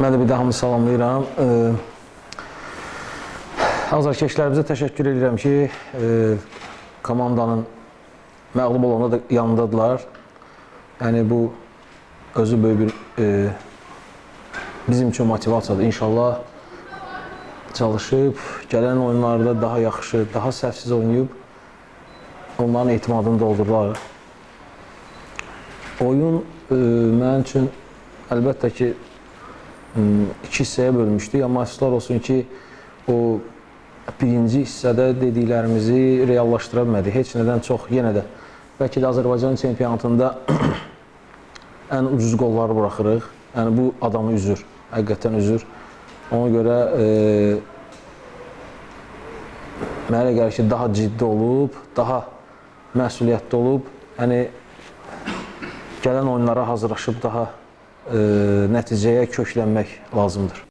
Mən də bir daha hamını salamlayıram. Azarkeşlərimizə təşəkkür edirəm ki, komandanın məğlub olanda da yanındadılar. Yəni bu özü böyük bir bizim üçün motivasiyadır. İnşallah çalışıb gələn oyunlarda daha yaxşı, daha səhvsiz oynayıb onların etimadını doldururlar. Oyun mənim üçün əlbəttə ki iki hissəyə bölmüşdük, amma əfsuslar olsun ki, o birinci hissədə dediklərimizi reallaşdıra bilmədik. Heç nədən çox yenə də bəlkə də Azərbaycan çempionatında ən ucuz qolları buraxırıq. Yəni bu adamı üzür, həqiqətən üzür. Ona görə mənə elə gəlir ki, daha ciddi olub, daha məsuliyyətli olub, yəni gələn oyunlara hazırlaşıb daha nəticəyə köklənmək lazımdır.